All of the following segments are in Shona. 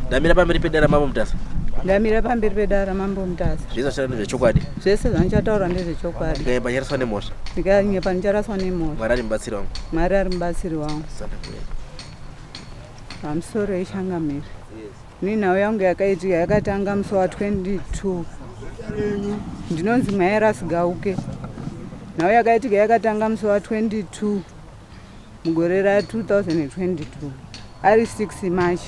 Ndamira pamberi pedare raMambo Mutasa. Ndamira pamberi pedare raMambo Mutasa. Zvese zvachataura ndezvechokwadi. Zvese zvandichataura ndezvechokwadi. Ndikanyepa ndicharaswa nemhosva. Ndikanyepa ndicharaswa nemhosva. Mwari ari mubatsiri wangu. Mwari ari mubatsiri wangu. Pamusoro yechangamire. Ini nhau yangu yakaitika yakatanga musi wa 22. Ndinonzi Mairas Gauke. Nhau yakaitika yakatanga musi wa 22 mugore ra 2022 ari 6 March.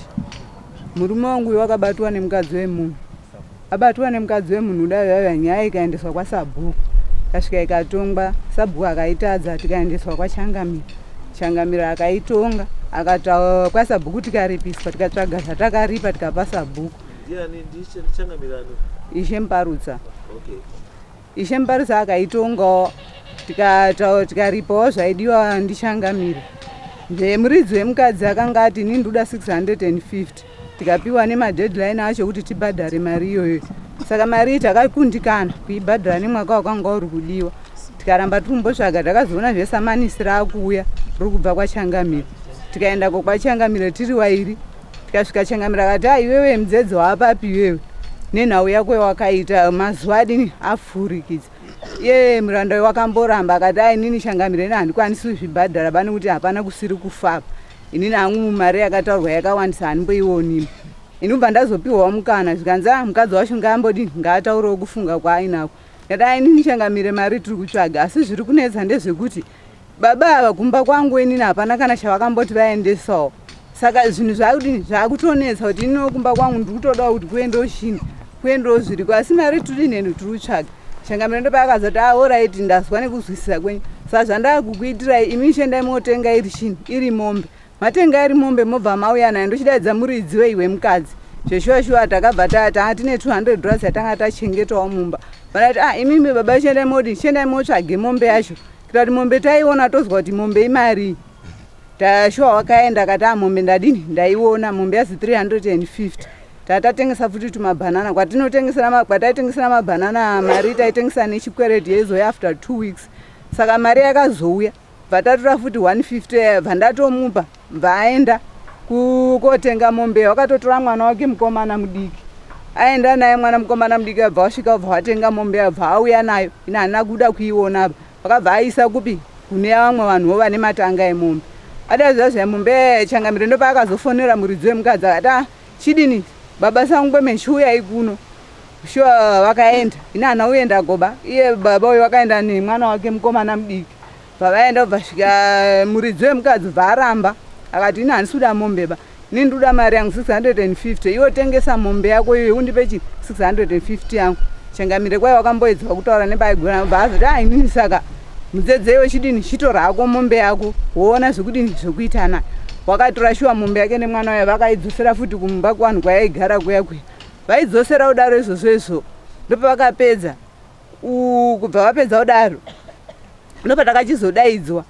Murume wangu uyu wakabatwa nemukadzi wemunhu. Abatwa nemukadzi wemunhu kudai yaiva nyaya ikaendeswa kwasabhuku. Ikasvika ikatongwa, sabhuku akaitadza tikaendeswa kwaChangamire. Changamire akaitonga akataura kwasabhuku tikaripiswa tikatsvaga zvatakaripa tikapa sabhuku. Ndiani ndiChangamire ani? Ishe Mparutsa. Okay. Ishe Mparutsa akaitongawo tikaripawo zvaidiwa ndiChangamire. Muridzi wemukadzi akanga ati ini ndoda 650 tikapiwa nemadeadline acho kuti tibhadhare mari iyoyo. Saka mari iyi takakundikana kuibhadhara nemwaka wakanga uri kudiwa. Tikaramba tikumbotsvaga takazoona zvesamanisi raakuuya riri kubva kwaChangamire. Tikaendako kwaChangamire tiri wairi tikasvika Changamire akati ah iwewe mudzedze waapapi iwewe nenhau yako yawakaita mazuva adini apfuurikidza. Iye muranda uyu wakamboramba akati ah inini Changamire ini handikwanisi kuzvibhadhara bani kuti hapana kusiri kufa apa. Inini hangu mari yakataurwa yakawandisa handimboioni. Ini kubva ndazopiwawo mukana zvikanzi ah mukadzi wacho ngaambodini ngaataurewo kufunga kwaainako. Ndati ah inini Changamire mari tiri kutsvaga asi zviri kunetsa ndezvekuti baba ava kumba kwangu inini hapana kana chavakamboti vaendesawo. Saka zvinhu zvakudini zvakutonetsa kuti inini kumba kwangu ndiri kutodawo kuti kuendewo chini kuendewo zviriko asi mari tiri neni tiri kutsvaga. Changamire ndopaakazoti ah alright ndazwa nekuzwisisa kwenyu saka zvandakukuitirai imi chiendai motenga iri chini iri mombe matenga iri mombe mobva mauya nayo ndochidaidza muridzi wei wemukadzi zveshuwa shuwa takabva tanga tine 200 dollars yatanga tachengetawo mumba vanati ah imimi baba chiendai modi chiendai motsvage mombe yacho kuita kuti mombe taiona tozwa kuti mombe imarii tashuwa wakaenda akati ah mombe ndadini ndaiona mombe yazi 350 Tatatengesa futi tumabhanana kwatinotengesera kwataitengesera mabhanana mari taitengesa nechikwereti yaizouya after 2 weeks saka mari yakazouya bva tatora futi 150 bva ndatomupa bva aenda kotenga mombe wakatotora mwana wake mukomana mudiki aenda naye mwana mukomana mudiki abva wasvika bva watenga mombe abva auya nayo ini handina kuda kuiona apa vakabva aisa kupi kune vamwe vanhuwo vane matanga emombe ada zviya zviya mombe changamire ndopaakazofonera muridzi wemukadzi akati ah Chidini baba Sangweme chiuyai kuno. Sure vakaenda. Ini hana uenda goba. Iye baba uyu wakaenda nemwana wake mukomana mudiki. Pavaenda kubva svika muridzi wemukadzi bva aramba. Akati ini handisi kuda mombe ba. Ini ndikuda mari yangu 650. Iwe tengesa mombe yako iyoyo undipe chi 650 yangu. Changamire kwai wakamboedzawo kutaura nepaigona bva azoti ah inini saka mudzedze iwe chidini chitora hako mombe yako woona zvekudini zvekuita nayo wakatora shuwa mombe yake nemwana wayo vakaidzosera futi kumba kuvanhu kwayaigara kuya kuya vaidzosera kudaro izvozvo izvo ndopavakapedza kubva vapedza kudaro ndopatakachizodaidzwa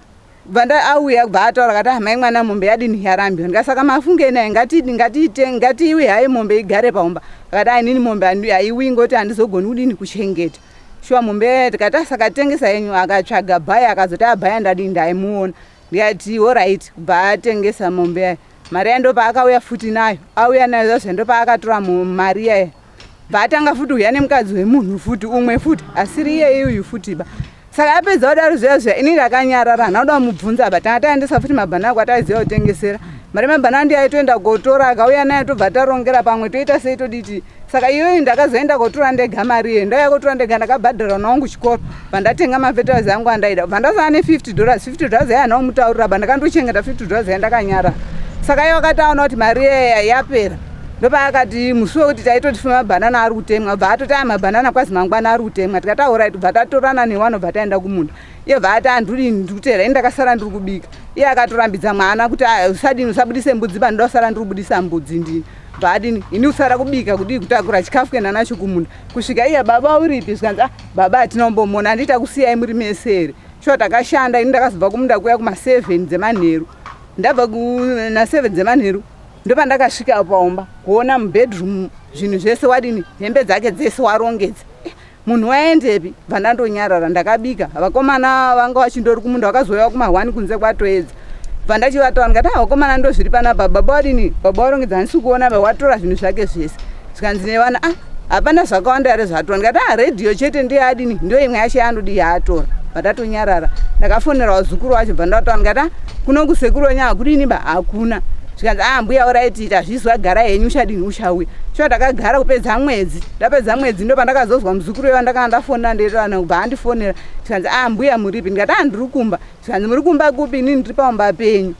bva auya bva ataura kati ah, mai mwana mombe yadini yarambiwa ndikasaka mafunge naye ngatidi ngatiite ngatiiwe hayi mombe igare paumba akati ainini mombe haiwi ngoti handizogoni kudini kuchengeta Shuwa mombe tikati asakatengesa yenyu akatsvaga bhaya akazoti abhaya ndadii ndaimuona ndikati orit kubva atengesa mombe yayo mari yayo ndopaakauya futi nayo auya nayo zvazve ndopaakatora mari yayo bva atanga futi uya nemukadzi wemunhu futi umwe futi asiri iyeye uyu futi ba saka apedza kudaro zviya zviya ini ndakanyarara handina kuda kumubvunza ba tanga taendesa futi mabhanana kwataiziva kutengesera mari mabhanana ndiye aitoenda kotora akauya nayo tobva tarongera pamwe toita sei toditi Saka iyoyi ndakazoenda kotora ndega mari iyoyi ndauya kotora ndega ndakabhadhara vana wangu chikoro bvandatenga mafetiraizi angu andaida bva ndasara ne 50 dollars 50 dollars yaya handina kumutaurira ba ndakandochengeta 50 dollars yaya ndakanyara saka iye wakati aona kuti mari iyaya yapera ndopaakati musi wekuti taitoti mabhanana ari kutemwa bva atoti aya mabhanana kwazi mangwana ari kutemwa tikati aorit bva tatorana newano bva taenda kumunda iye bva ati andudini ndikutera ini ndakasara ndiri kubika iye akatorambidza mwana kuti ah, usadini usabudise mbudzi panoda kusara ndiri kubudisa mbudzi ndini bvaadini ini kusara kubika kudii kutakura chikafu kuenda nacho kumunda kusvika iye baba uripi zvikanzi ah baba hatina kumbomona handiita kusiyai muri mese here shuwa takashanda ini ndakazobva kumunda kuya kuma7 dzemanheru ndabva na7 dzemanheru ndopandakasvika paumba kuona mubedroom zvinhu zvese wadini hembe dzake dzese warongedza eh, munhu waendepi bva ndandonyarara ndakabika vakomana vanga vachindori kumunda vakazouya kuma1 kunze kwatoedza Bva ndachivataura ndikati ah vakomana ndozviri panapa baba wadini baba warongedza handisi kuona ba watora zvinhu zvake zvese. Zvikanzi nevana ah hapana zvakawanda here zvatora ndikati ah redhiyo chete ndiyo adini ndiyo imwe yacho yaanodi yaatora. Bva tatonyarara ndakafonera vazukuru vacho bva ndavataura ndikati ah kuno kusekuru wenyu hakudini ba hakuna. Zvikanzi ah mbuya alright tazvizwa gara henyu uchadini uchauya. Shuwa takagara kupedza mwedzi ndapedza mwedzi ndo pandakazozwa muzukuru wewa ndakanga ndafonera ndeitana kubva andifonera zvikanzi ah mbuya muripi ndikati ah ndiri kumba. Zvikanzi muri kumba kupi inini ndiri paumba penyu.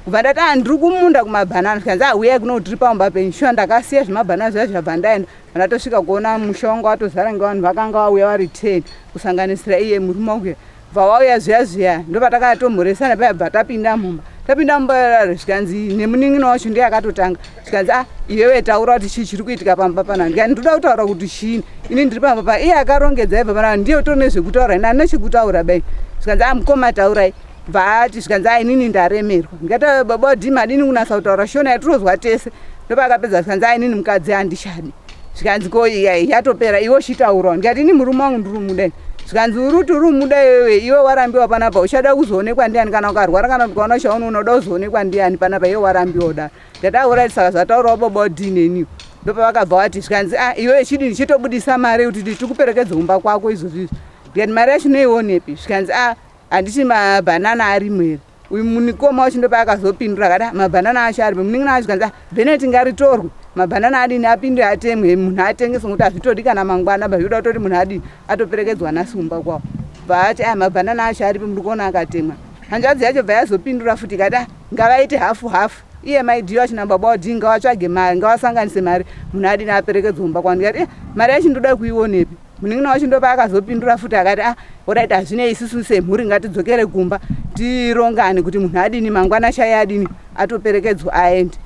Kubva ndati ah ndiri kumunda kumabhanana zvikanzi ah huyai kuno tiri paumba penyu. Shuwa ndakasiya zvemabhanana zviya zvabva ndaenda ndatosvika kuona musha wangu watozara ngevanhu vakanga vauya vari 10 kusanganisira iye murume wangu bva vauya zviya zviya ndopatakaatomhoresana paya bva tapinda mumba tapinda mumba yararo zvikanzi nemunin'ina wacho ndiye akatotanga zvikanzi ah iwewe taura kuti chii chiri kuitika pamba panapa ndikati ndoda kutaura kuti chii ini ndiri pamba pa iye akarongedza ibva panapa ndiye utori nezvekutaura ini handina chekutaura bai zvikanzi ah mukoma taurai bva ati zvikanzi ah inini ndaremerwa ndikati ah, baba wadii madini kunasa kutaura shona yatirozwa tese ndopaakapedza zvikanzi ah inini mukadzi handichadi zvikanzi ko yatopera iwe uchitaurawo ndikati ini murume wangu ndiri umuda zvikanzi uri kuti uri umuda iwewe iwe warambiwa panapa uchada kuzoonekwa ndiani kana ukarwara kana kuti ukaona chaunoona uda kuzoonekwa ndiani panapa iwe warambiwa udaro ndati auraiti saka zvataurawo baba wadii neniwo ndopavakabva vati zvikanzi ah iwe chidini chitobudisa mari kuti tikuperekedze kumba kwako izvozvi izvi ndikati mari yacho unoionepi zvikanzi ah handiti mabhanana arimo here uyu munikoma wacho ndopaakazopindura akati ah, mabhanana acho aripo munin'ina wacho kanzi ah, bheneti ngaritorwe mabhanana adini apinde atemwe munhu atengese ngokuti hazvitodi kana mangwana ba zvinoda kutoti munhu adini atoperekedzwa nhasi kumba kwawo bva ati aya mabhanana acho aripo muri kuona akatemwa hanzvadzi yacho bva yazopindura futi ikati ah, ngavaite hafu hafu iye maidhiyo acho nababa wadii ngavatsvage mari ngavasanganise mari munhu adini aperekedzwe kumba kwavo ndikati eh, mari yacho ndoda kuionepi munin'ina wacho ndopaakazopindura futi akati ah alright hazvinei isusu semhuri ngatidzokere kumba tirongane kuti munhu adini mangwana chaiye adini atoperekedzwa aende.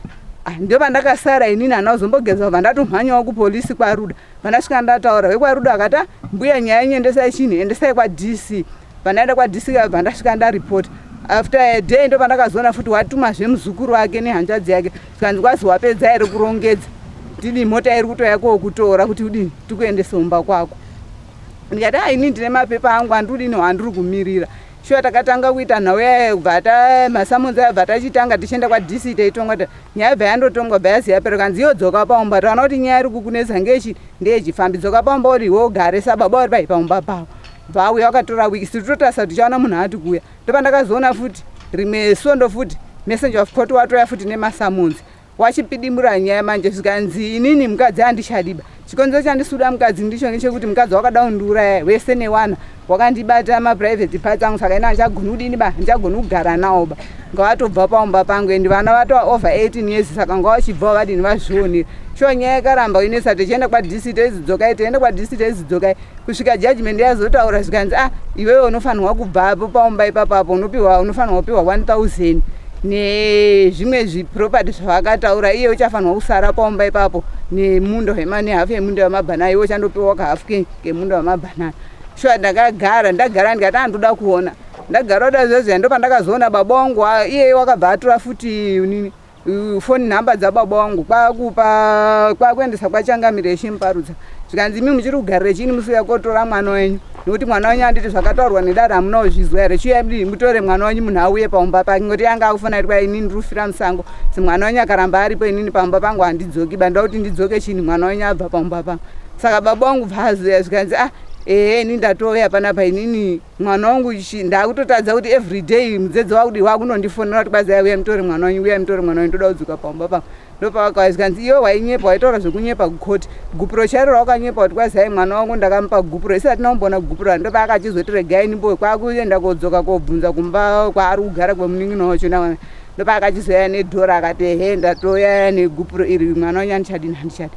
Ah, ndopandakasara inini handina kuzombogeza kubva ndatomhanyawo kupolisi kwaRuda pandasvika ndataura vekwaRuda akati ah mbuya nyaya yenyu endesai chini endesai kwaDC pandaenda kwaDC kabva ndasvika ndaripota after a day ndopandakazoona futi watumazve muzukuru wake nehanzvadzi yake zvikanzi kwazi wapedza here kurongedza ndini mota iri kutouya kokutora kuti udini tikuendese kumba kwako ndikati ah ini ndine mapepa angu andidini handiri kumirira shuwa takatanga kuita nhau yayo kubva ta masamonzi ayo bva tachitanga tichienda kwaDC teitongwa nyaya bva yandotongwa bva yazi yapera kanzi iyo dzoka paumba taona kuti nyaya iri kukunetsa ngechi ndeyechifambi dzoka paumba uri iwe ugare sababa uri pai paumba pavo bva auya wakatora wiki siri totarisa tichaona munhu ati kuuya ndopandakazoona futi rimwe svondo futi messenger of court watoya futi nemasamonzi wachipidimura nyaya manje zvikanzi inini mukadzi andichadiba chikonzero chandisuda mukadzi ndicho ngechekuti mukadzi wakada kundiuraya wese newana wakandibata maprivate parts angu saka ini handichagoni kudini ba handichagoni kugara nawo ba ngavatobva paumba pangu and vana vatova over 18 years saka ngavachibvawo vadini vazvionera shuwa nyaya yakaramba inetsa tichienda kwaDC teizidzokai tiende kwaDC teizidzokai kusvika judgment yazotaura zvikanzi ah iwewe unofanirwa kubvapo paumba ipapapo unopiwa unofanirwa kupiwa 1000 nezvimwe zviproperty zvavakataura iye uchafanirwa kusara paumba ipapo nemunda nehafu yemunda wemabhanana iwe uchandopiwa kahafu kemunda wemabhanana shuwa ndakagara ndagara ndikati andoda kuona ndagara kuda zvezviya ndopandakazoona baba wangu iyeye wakabva atora futi nini foni nhamba dzababa wangu kwakupa kwakuendesa kwachangamire Shimparudza zvikanzi imi muchiri kugarira chini musiuya kotora mwana wenyu nekuti mwana wenyu anditi zvakataurwa nedare hamuna kuzvizwa here chiuya mutore mwana wenyu munhu auye paumba pake ngoti yanga akufona kuti kwai inini ndiri kufira musango si mwana wenyu akaramba aripo inini paumba pangu handidzoki ba ndoda kuti ndidzoke chini mwana wenyu abva paumba pangu saka baba wangu bvazoya zvikanzi ah ehe ini ndatouya panapa inini mwana wangu ndakutotadza kuti everyday mudzedzi wakudi wakunondifonera kuti kwazai uya mutore mwana wenyu uya mutore mwana wenyu ndoda kudzoka paumba pangu ndopavakauya zvikanzi iwe wainyepa waitaura zvekunyepa kukoti gupuro chairo rawakanyepa kuti kwazai mwana wangu ndakamupa gupuro isi hatina kumboona gupuro ndopaakachizoti regai ndimbo kwakuenda kodzoka kobvunza kumba kwaari kugara kwemunin'ina wacho ndopaakachizoya nedhora akati ehe ndatoya negupuro iri mwana wenyu handichadini handichadi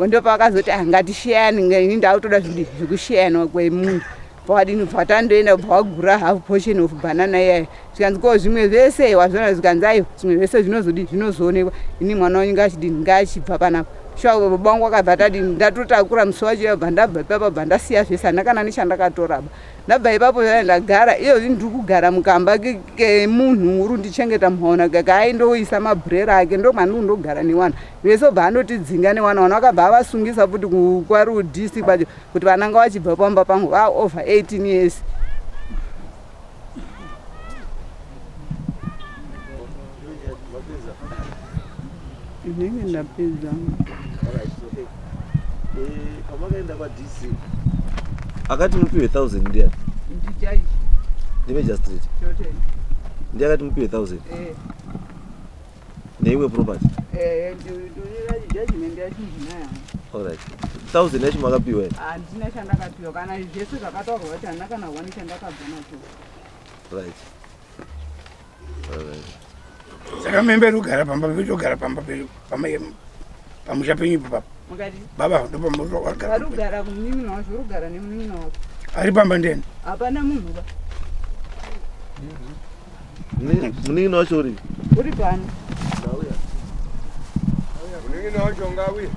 ndopavakazoti ah ngatisheyani ini ndakutoda zvekusheyana kwemunhu pawadini bva tandoenda bva wagura half portion of banana iyayo zvikanzi ko zvimwe zvese wazviona zvikanzi aiwa zvimwe zvese zvinozodii zvinozoonekwa ini mwana wenyu ngachidini ngachibva panapa shuwa baba wangu akabva tadini ndatotakura musi wacho yabva ndabva ipapa bva ndasiya zvese handina kana nechandakatoraba ndabva ipapo ndagara iyo ndiri kugara mukamba kemunhu uri kundichengeta muhaona kaaindoisa mabhurera ake ndomwandiri kundogara newana vese obva andotidzinga newana wana vakabva avasungisa futi kwarudc kwacho kuti vana ngavachibva pamba pangu va over 18 years. Ndinenge ndapedza. Alright, okay. Eh, pamakaenda kwaDC akati mupiwe 1000 ndiani? Ndijaji. Ndimagistrate. Chote. Ndiye akati mupiwe 1000 Eh. neimwe property. Eh, ndinonera judgment yacho ndinayo. Alright. 1000 yacho makapiwa here? Handina chandakapiwa kana zvese zvakataurwa kuti handina kana one chandakabva nacho. Right. Alright. Saka membe rugara pamba pedu, togara pamba pedu, pamusha penyu ipo papa. Mukati Baba ndopamurigara. varikugara kumunin'ina wacho, urikugara nemunin'ina wako. Ari pamba ndeni. Hapana munhu ba. Munin'ina wacho uri? Uri pano. Ndauya. Munin'ina wacho ngauye.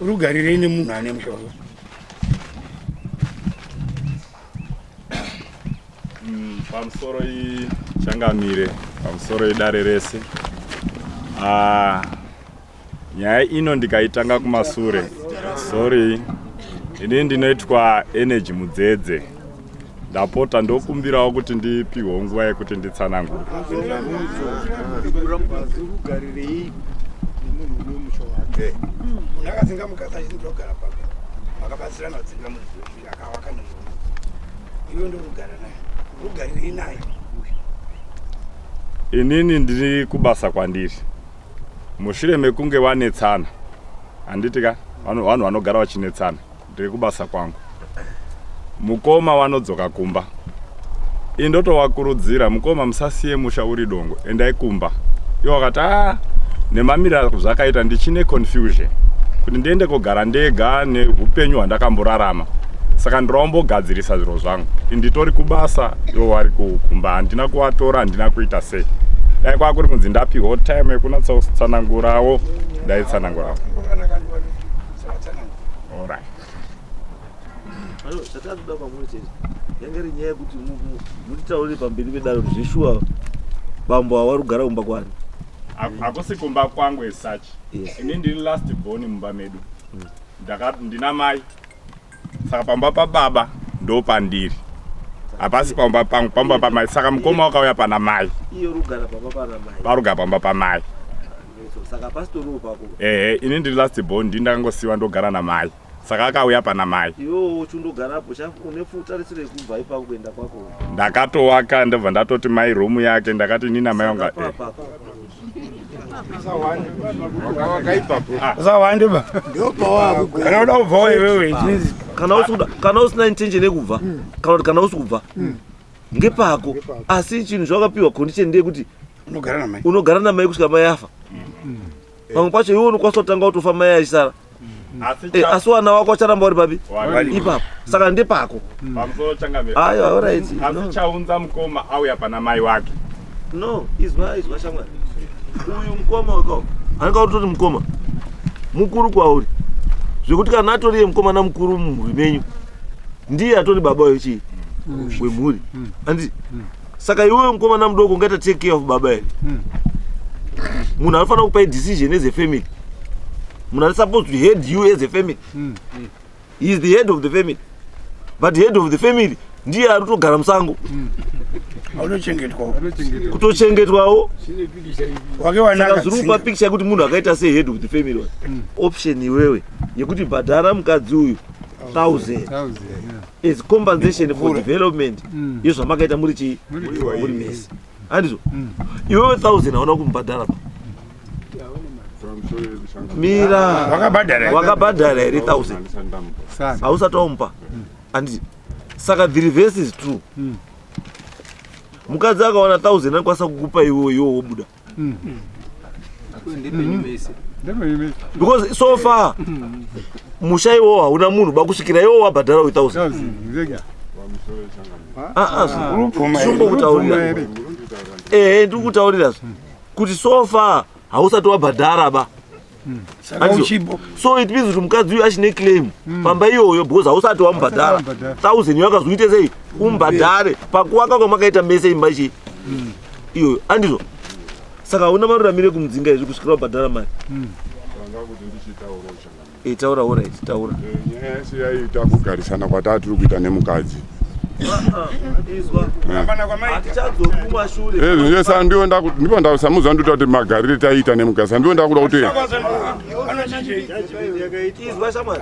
Urugarirei nemunhu ane musha wake? Pamusoro ichangamire, pamusoro idare rese. Ah, nyaya ino ndikaitanga kumasure. Sorry, ini ndinoitwa Energy Mudzedze. Ndapota ndokumbirawo kuti ndipihwe nguva yekuti nditsanangure. Urugarirei nemunhu une musha wake? Munhu akadzinga mukadzi achinzi ndogara papa. Vakabatsirana kudzinga munhu akavaka nemunhu. Iwe ndorugara naye. Urugarirei naye? Inini ndiri kubasa kwandiri. Mushure mekunge wanetsana, handiti ka, vanhu vanogara vachinetsana. Ndiri kubasa kwangu. Mukoma vanodzoka kumba. Indotovakurudzira, mukoma musasiye musha uri dongo, endai kumba. Ivo vakati a nemamiriro zvakaita ndichine confusion kuti ndiende kogara ndega neupenyu hwandakamborarama, saka ndinombogadzirisa zviro zvangu. Nditori kubasa, ivo vari kumba, handina kuvatora, handina kuita sei. Dai kwakuri kunzi ndapiwawo time yekunatsa kutsanangurawo, ndaitsanangurawo. Alright. Ano, chatatoda kwamuri chete yange iri nyaya yekuti mutitaurire pamberi pedare kuti zveshuwa bambo ava vari kugara kumba kwani. Hakusi kumba kwangu as such. Yes. Ini ndiri last born mumba medu. Ndina mai, saka pamba pababa ndo pandiri, hapasi pamba pangu, pamba pamai. Saka mukoma wakauya pana mai. Iye uri kugara pamba pana mai. Parugara pamba pamai. Saka pasitoriwo pako. Ehe, ini ndiri last born, ndini ndakangosiyiwa ndogara namai, saka akauya pana mai. Iwewo uchindogarapo une tarisiro yekubva ipapo kuenda kwako. Ndakatowaka, ndobva ndatoti mai room yake, ndakati ini namai wanga Saka papa. Usawande ba. Kana uda kubvawo iwewe, it means Kana usikuda, kana usina intention yekubva, kana kuti kana usi kubva ngepako, asi chinhu zvawakapiwa condition ndeyekuti unogara namai. Unogara namai kusvika mai afa. Pamwe pacho iwe unokwanisa kutanga kutofa mai achisara. Asi Asi wana wako acharamba uri papi? Wari. Ipapo, saka ndepako. Pamusoro changamire. Aiwa, alright. Asi No. chaunza mukoma auya pana mai wake. No, izwa, izwa shamwari, uyu mukoma wekawo anenge autoti mukoma mukuru kwauri, zvekuti kana atoriye mukomana mukuru mumhuri menyu, ndiye atori baba wechii, wemhuri, handiti? Saka iwewe mukomana mudoko ungaita take care of baba here? Munhu anofanira kupai decision as a family, munhu ari supposed to head you as a family, he is the head of the family, but head of the family ndiye ari kutogara musango. Unochengetwawo. Kutochengetwawo. Wake wanaka. Saka zviri kupa picture yekuti munhu akaita sei head of the family wa option iwewe yekuti bhadhara mukadzi uyu 1000 as compensation for development yezvamakaita muri chii, muri mese, handizvo? Iwewe 1000 hauna kumubhadhara pa mira. Wakabhadhara. Wakabhadhara here 1000? Hausati wamupa, handiti? Saka the reverse is true. Mukadzi akawana 1000 anokwanisa kukupa iwewe, iwe wobuda, because so far musha iwowo hauna munhu bakusvikira iwo wabhadhara 1000. Zvingokutaurira, ehe, ndiri kutaurira kuti so far hausati wabhadhara ba. Saka uchipo. So it means kuti mukadzi uyu achine claim pamba iyoyo because hausati wamubhadhara 1000. Iyo akazoite sei umubhadhare pakuwaka kwamakaita mese imba ichi iyoyo, andizvo? Saka hauna maruramiro ekumudzinga izvi kusvikira wabhadhara mari. Eh, taura, alright, taura. Nyaya yese yaita kugarisana kwataa tiri kuita nemukadzi. Izwa, hatichadzoki kumashure. Ndipo ndasamudza ndoita kuti magarire taiita nemukadzi sandiwo ndakuda kuti Izwa shamwari,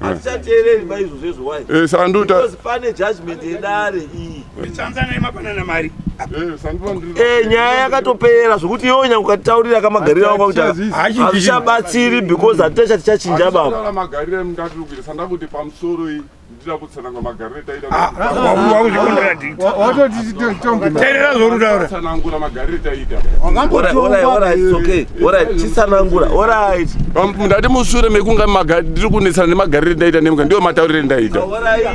hatichateereri maizvozvo izvo wai. Sanduta Because pane judgment yedare iyi. Tsanzanai mapanana mari. Eh, nyaya yakatopera zvokuti iwe nyange ukatitaurira kamagariro ako kuti hazvichabatsiri because hatitacha tichachinja baba. Taura magarire ndatiri kuita sandakuti pamusoro iyi ndida kutsanangura magarire taita. Teerera zvorutaura. Tsanangura magarire taita. Alright, alright, alright, it's okay. Alright, chisanangura. Alright. Ndati mushure mekunga ndiri kunetsana nemagarire ndaita nemuka ndiwo mataurire ndaita. Alright.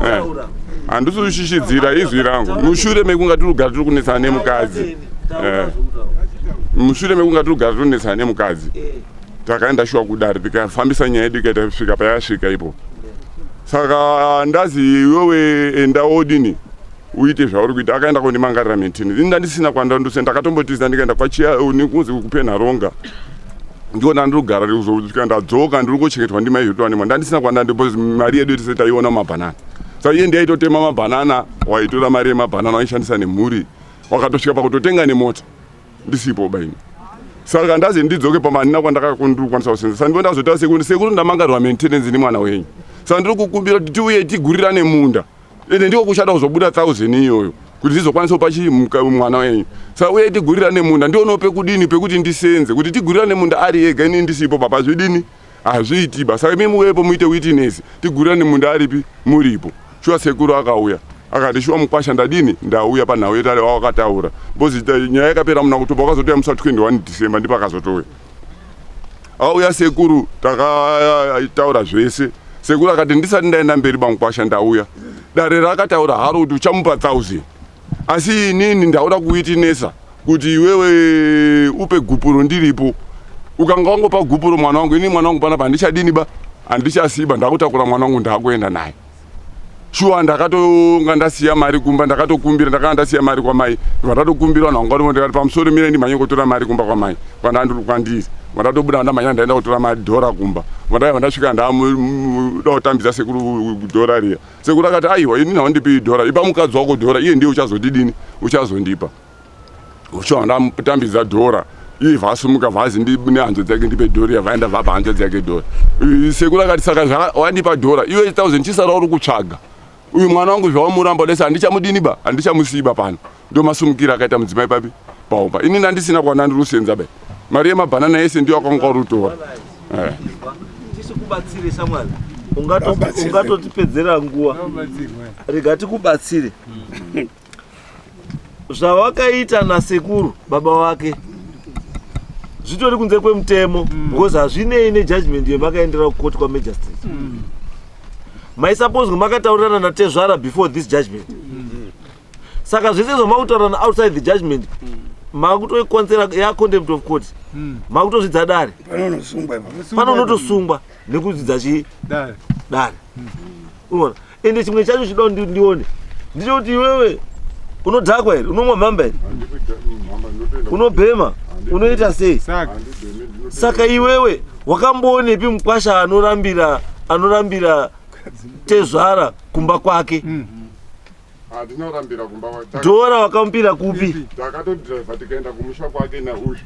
Taura. Handisi kushishidzira izwi rangu mushure mekunga tiri kugara tiri kunetsana nemukadzi. Taura zvokutaura. Mushure mekunga tiri kugara tiri kunetsana nemukadzi, takaenda shuwa kudare, tikafambisa nyaya yedu ikaita kusvika payasvika ipo. Saka ndazi iwewe enda wodini uite zvauri kuita. Akaenda kondimangarira maintenance, ini ndandisina kwandandose. Ndakatombotiza ndikaenda kwachiya kunzi kuPenharonga, ndiko ndandiri kugara kuzosvika ndadzoka. Ndiri kuchengetwa ndimai zvotowanimwa. Ndandisina kwandandi because mari yedu tese taiona mumabhanana. Saka iye ndiaitotema mabhanana, waitora mari yemabhanana waishandisa nemhuri, wakatosvika pakutotenga nemota ndisipo baini. Saka ndazi ndidzoke pamandina kwandakakwanisa kusenza. Saka ndipo ndazotaura sekuru, sekuru ndamangarirwa maintenance nemwana wenyu, saka ndiri kukumbira kuti tiuye tigurirane munda, ende ndiko kuchada kuzobuda 1000 iyoyo kuti ndizokwanisa kupa chii mwana wenyu. Saka uye tigurirane munda, ndionewo pekudini pekuti ndisenze kuti tigurirane munda. Ari ega, ini ndisipo papa, zvidini hazviiti ba. Saka imi muwepo muite witness, tigurirane munda aripi muripo. Shuwa sekuru akauya akati, shuwa mukwasha, ndadini, ndauya panhau yetare wawakataura because nyaya yakapera muna October, wakazotouya musi wa21 December, ndipo akazotouya. Auya sekuru, takataura zvese. Sekuru akati, ndisati ndaenda mberi bamukwasha, ndauya dare rakataura haro kuti uchamupa 1000, asi inini ndauda kuwitinesa kuti iwewe upe gupuro ndiripo. Ukanga wangopa gupuro mwana wangu, ini mwana wangu panapa handichadini ba, handichasiba. Ndakutakura mwana wangu, ndakuenda naye. Shuwa ndakatonga ndasiya mari kumba, ndakatokumbira, ndakanga ndasiya mari kwamai, ndatokumbira vanhu vanga varimo. Ndikati pamusoro mire ndimhanye kutora mari kumba kwamai kwandiri. Vandatobuda, ndamhanya, ndaenda kutora mari dhora kumba. Vandaiva ndasvika, ndamuda kutambidza sekuru dhora riya. Sekuru akati, aiwa, inini haundipi dhora, ipa mukadzi wako dhora, iye ndiye uchazondidini, uchazondipa. Shuwa ndamutambidza dhora, iye vhasumuka vhazi nehanzvadzi yake, ndipe dhora. Vaenda vapa hanzvadzi yake dhora. Sekuru akati, saka wandipa dhora iwe 1000 chisara uri kutsvaga uyu mwana wangu zvawamuramba dese, handichamudini ba, handichamusiba pano. Ndo masumukiro akaita mudzimai papi paumba. Ini ndandisina kwana ndiri kusenza ba, mari yemabhanana yese ndiyo akanga uri. Tisikubatsire shamwari, ungatotipedzera nguva. Rega tikubatsire. Zvawakaita nasekuru baba wake zvitori kunze kwemutemo because hazvinei nejudgment yemakaendera kukoti kwamagistrate. Maisapozwa makataurirana natezvara before this judgment. Saka zvese zvamakutaurirana outside the judgment makutoikonzera yacontempt of court, makutozvidza dare. Panonosungwa ipapo. Pano unotosungwa nekudzidza chii? Dare. Unoona, ende chimwe chacho chida kuti ndione ndechekuti iwewe unodhakwa here, unomwa mhamba here, unobhema, unoita sei? Saka iwewe wakamboonepi mukwasha anorambira tezvara kumba kwake? Hatina kurambira kumba. Dhora wakamupira kupi? Takatodhiraivha tikaenda kumusha kwake nauyu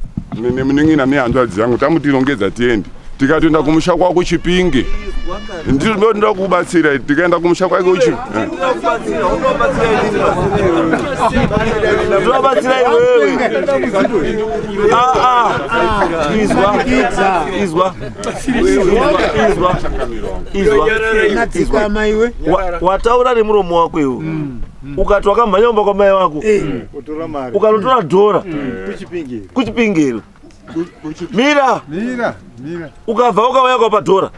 nemunin'ina nehanzvadzi yangu. Tamutirongedza tiende, tikatoenda kumusha kwako Chipinge. Ndinoda kubatsira, tikaenda kumusha kwake uchi. Ndinobatsira iwewe. Ah, ah. Izwa, izwa, izwa, izwa, izwa. Wataura nemuromo wako iwe, ukati wakamhanya kumba kwamai wako, ukanotora dhora kuChipingiro. Mira. Mira, mira. Ukabva ukauya kwapa dhora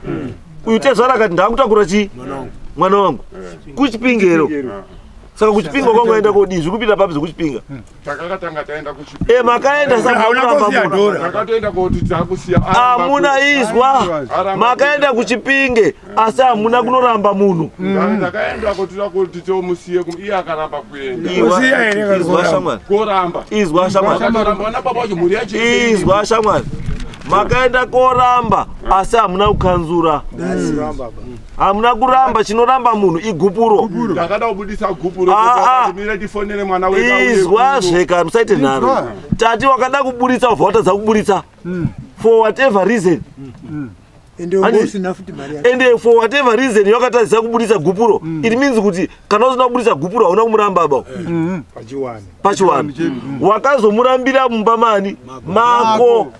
uyu tezvara akati, ndakutakura chii, mwana wangu kuChipingiro. Saka kuchipinga kwanga waenda kodii? Zviri kupinda papi zvekuchipinga? Takakatanga taenda kuchipinga. E makaenda saka Hauna kuramba kusiya munhu. dhora. Takatoenda koti takusiya. Hamuna izwa. Makaenda kuchipinge asi hamuna kunoramba munhu. Takaenda koti kuti tomusiye iye akaramba kuenda. Kusiya here kana Izwa kuramba? shamwari. Koramba. Izwa shamwari. Akaramba na baba wacho mhuri yacho. Izwa shamwari. Makaenda koramba asi hamuna kukanzura. Hamuna kuramba chinoramba munhu igupuro. Ndakada kubudisa gupuro Ah, ah. kuti mire tifonere mwana wedu. auye Izwa kuno. zveka musaite nharo. Tati wakada kuburitsa wabva watadza kuburitsa. For whatever reason. Ende Andi- usina futi mari yako. Ende for whatever reason yakatadzisa kuburitsa gupuro. It means kuti kana usina kuburitsa gupuro hauna kumuramba baba. Pachiwani. Pachiwani. Wakazomurambira mumba mani mako.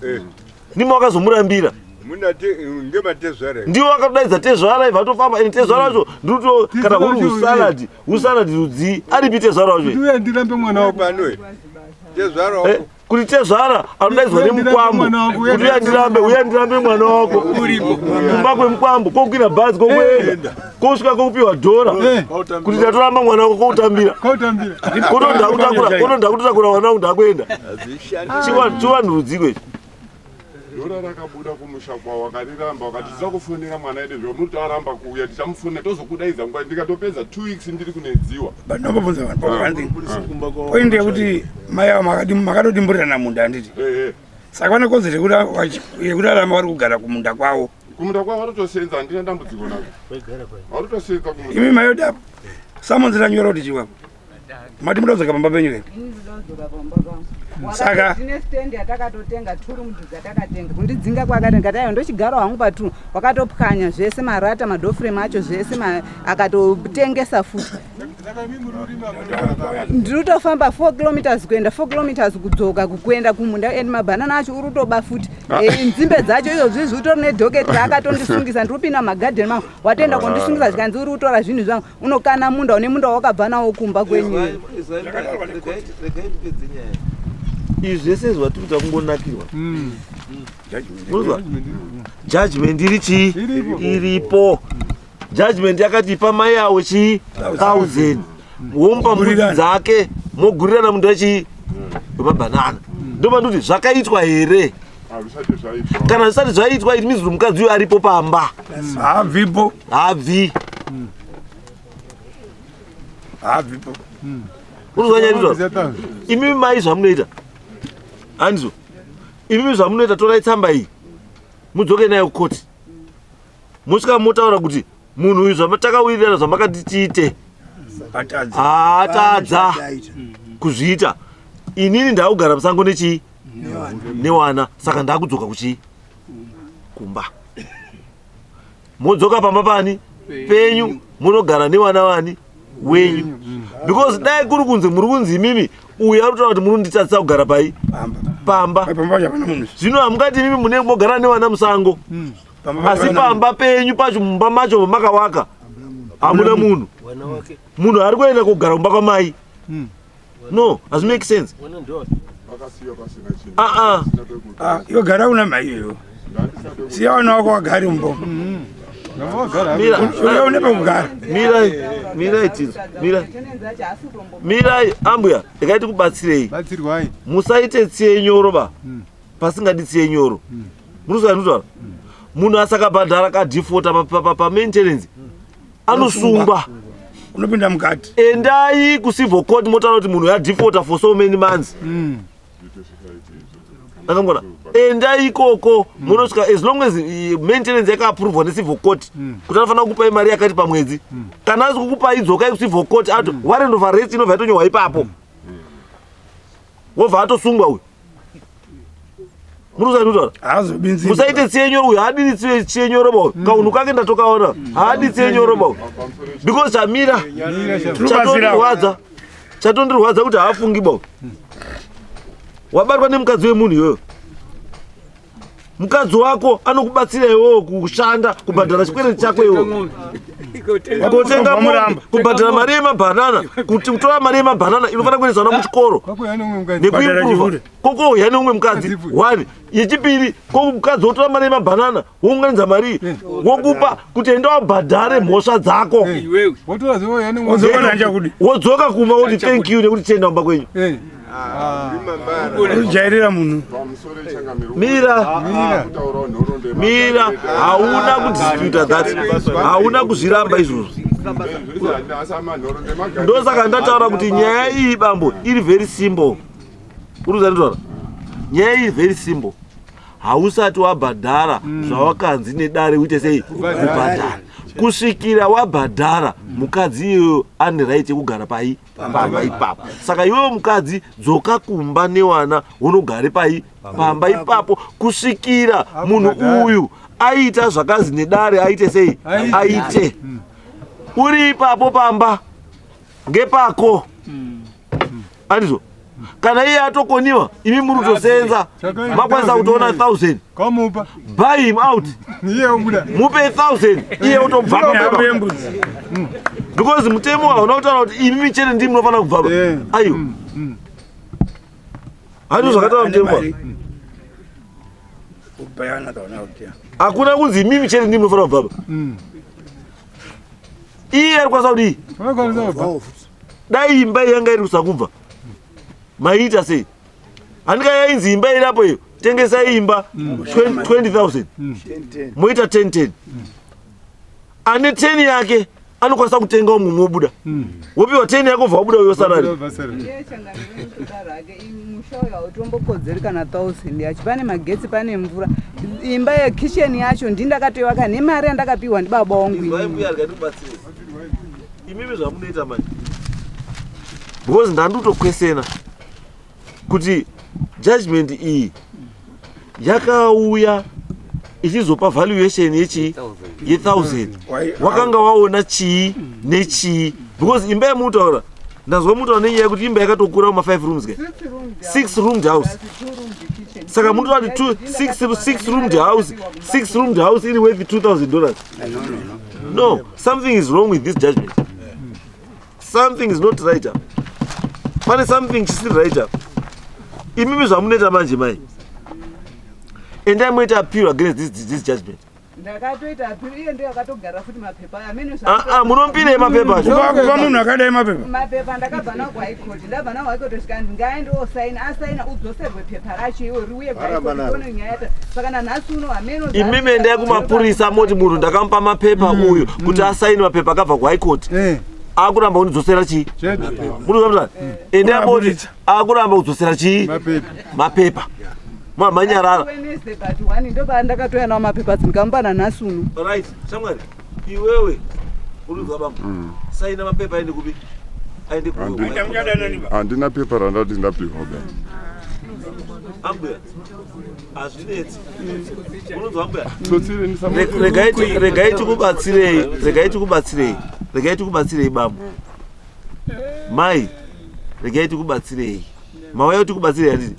Ndimo wakazomurambira. ngematezvara Ndiwo wakatodaidza tezvara ibva atofamba ende tezvara wacho ndikuto kana huri usaladi usaladi rudzii aripi tezvara wacho uye ndirambe mwana wako pano tezvara Eh, wako kuti tezvara anodaidzwa Uya nemukwambo ndirambe mwana wako, uya kuti uya ndirambe uya ndirambe mwana wako kumba kwemukwambo kokwira bhazi kokuenda kosvika kokupiwa dhora kuti ndatoramba mwana wako koutambira kautambira koto ndakutotakura mwana wangu ndakuenda chiwanhu rudziko ichi Dora rakabuda kumusha kwawo akariramba wakati tichakufonera mwana edu zvomuti aramba kuuya tichamufonera tozokudaidza nguva ndikatopedza 2 weeks ndiri kunedziwa. But ndambobvunza vanhu pa one thing. Point yekuti mai avo makatodimburirana munda handiti. Eh eh. Saka vane kodzero yekuti aramba vari kugara kumunda kwavo. Kumunda kwavo varitosenza handina dambudziko nazvo. Varitosenza kumunda. Imi mayoda samonzi ranyora kuti chiwapo. Mati muda kudzoka pamba penyu here? Saka- tine stand yatakatotenga turu mudhu dzatakatenga kundidzinga kwakatenga taiyo ndochigara hangu paturu wakatopwanya zvese marata madhoframe acho zvese akatotengesa futi ndiri kutofamba 4 kilometers kuenda 4 kilometers kudzoka kuenda kumunda and mabhanana acho uri kutoba futi Nzimbe dzacho izvozvi utori nedhoketi raakatondisungisa ndiri kupinda mumagadheni mangu watoenda kondisungisa zvikanzi uri kutora zvinhu zvangu unokana munda une munda wakabva nawo kumba kwenyu Regai tipedze nyaya izvi zvese izvi vatiri kuita kungonakirwa. Unozwa judgment iri chii iripo. Judgment yakati ipa mai awo chii 1000 womupa mbudzi dzake mogurirana mundu wechii wemabhanana. Ndopandikuti zvakaitwa here? Hazvisati zvaitwa. Kana zvisati zvaitwa it means kuti mukadzi uyu aripo pamba. Haabvipo. Haabvi. Haabvipo. Unozwa nyaya ndizvo? Imimi mai zvamunoita handizvo? Imimi zvamunoita torai tsamba iyi mudzoke nayo kukoti mosvika motaura kuti munhu uyu zvatakawirirana zvamakati tiite Atadza. haatadza kuzviita. Inini ndakugara musango nechii newana saka ndakudzoka kuchii kumba. Modzoka pamba pani penyu munogara newana wani wenyu. Because dai kuri kunzi muri kunzi imimi uyu ari kutaura kuti muri kunditadzisa kugara pai pamba. Pamba pacho hapana munhu. Zvino hamungati imimi mune mogara newana musango Pamba asi pacho hapana pamba penyu pacho mumba macho makawaka hamuna munhu. Munhu ari kuenda kugara kumba kwamai. No, hazvi make sense. Vakasiya pasina chinhu. Ah ah. Pasina pekuti. Ah, iwe gara una mai iyoyo. Siya vana vako vagare mumba. Mira. Uye une pekugara. Mirai, mirai tizo. Mirai. Mirai ambuya, regai tikubatsirei. Batsirwai. Musaite tsiye nyoro ba. Pasingadi tsiye nyoro. Munozwa ndinotaura? Munhu asakabhadhara kadefaulta pa maintenance anosungwa. Unopinda mukati. Endai kucivil court motaura kuti munhu yadefaulta for so many months. Akamona endai ikoko munosvika as long as maintenance yakaaprovwa necivil court kuti anofanira kukupai mari yakati pamwedzi. Kana asi kukupai dzokai kucivil court ato warrant of arrest inobva yatonyorwa ipapo. Wobva atosungwa uyu. Munoziva ndinotaura? Haazobinzi. Musaite tsiye nyoro uyu haadini tsiye nyoro ba uyu. Kaunhu kake ndatokaona. Haadi tsiye nyoro ba uyu. Because chamira chatondirwadza. Chatondirwadza kuti haafungi ba uyu. Wabatwa nemukadzi wemunhu iwewe. Mukadzi wako anokubatsira iwewe kushanda kubhadhara chikwereti chako iwewe. Kotenga mombe, kubhadhara mari yemabhanana, kuti kutora mari yemabhanana inofanira kuendesa vana kuchikoro nekuimprova. Kokouya neumwe mukadzi one yechipiri, ko mukadzi wotora mari yemabhanana wounganidza mari iyi wokupa kuti enda wabhadhare mhosva dzako, wodzoka kumba woti thank you nekuti tienda kumba kwenyu. Ujairira munhu. Mira, mira, hauna kudisputa that, hauna kuzviramba izvozvo. Ndosaka ndataura kuti nyaya iyi, bambo, iri very simple. Uri kuzanditaura, nyaya iyi very simple. Hausati wabhadhara zvawakanzi nedare uite sei, kubhadhara. Kusvikira wabhadhara, mukadzi iyoyo ane right yekugara pai? Pamba ipapo. Saka iwewe mukadzi, dzoka kumba newana, unogare pai? Pamba ipapo, kusvikira munhu uyu aita zvakazi nedare aite sei, aite. Uri ipapo pamba ngepako, andizvo? Kana iye atokoniwa, imi muri kutosenza, makwanisa kutoona 1000, buy him out, mupe 1000, iye otobva, because mutemo hauna kutaura kuti imi chete ndimi munofanira kubvaba. Aiwa, handizvo zvakataura mutemo. Hakuna kunzi imimi chete ndimi munofanira kubvaba. Iye ari kwanisa kudii? Dai imba yanga iri kusakubva, maiita sei? Handika yainzi imba irapo iyo, tengesai imba 20,000, moita 10 10. Ane 10 yake anokwanisa kutenga umwe, mobuda, wopiwa 10 yako, bva wabuda uyosarari. Iye changamire ake, musha uyu hautombokodzeri kana 1000 yacho. Pane magetsi, pane mvura, imba yekitchen yacho ndindakatoiwaka nemari yandakapiwa ndibaba wangu inini. Imimi zvamunoita manje, because ndandotokwesena kuti judgment iyi yakauya ichizopa valuation yechi ye1000, wakanga waona chii nechii? Because imba yamutaura, ndazwa mutaura nenyaya yekuti imba yakatokura kuma 5 rooms ke 6 roomed house. Saka munotaura kuti 6 roomed house, 6 roomed house iri worth $2000? No, something is wrong with this judgment. Something is not right up. Pane something chisiri right up. Imimi zvamunoita manje, mai, endai moita appeal against this judgment. Ndakatoita appeal, iye ndiyo akatogara futi mapepa aya amene. Ah, ah, munompirei mapepa acho? Kupa munhu akadai mapepa? Mapepa ndakabva nawo kuHigh Court, ndabva nawo High Court, svikanzi ngaende osaina, asaina, udzoserwe pepa racho iwo riuye kuHigh Court, tione nyaya yata. Saka nanhasi uno hameno. Imimi endai kumapurisa, moti munhu ndakamupa mapepa uyu kuti asaini mapepa akabva kuHigh Court, akuramba kundidzosera chii? Munoziva, endai moti akuramba kudzosera chii? Mapepa. Mamanyarara. Wednesday but one ndopa ndakatoya nawo mapepa, ndikamupa nanhasi uno. Right, shamwari, iwewe urinzwa bambo, saina mapepa aende kupi? Aende ku Handina pepa randati ndapiwa ba. Ambuya, hazvinetsi. Unonzwa, ambuya? Tsotsiri. Regai tikubatsirei, regai tikubatsirei, regai tikubatsirei, bambo, mai, regai tikubatsirei. Mauya kuti tikubatsirei, handiti?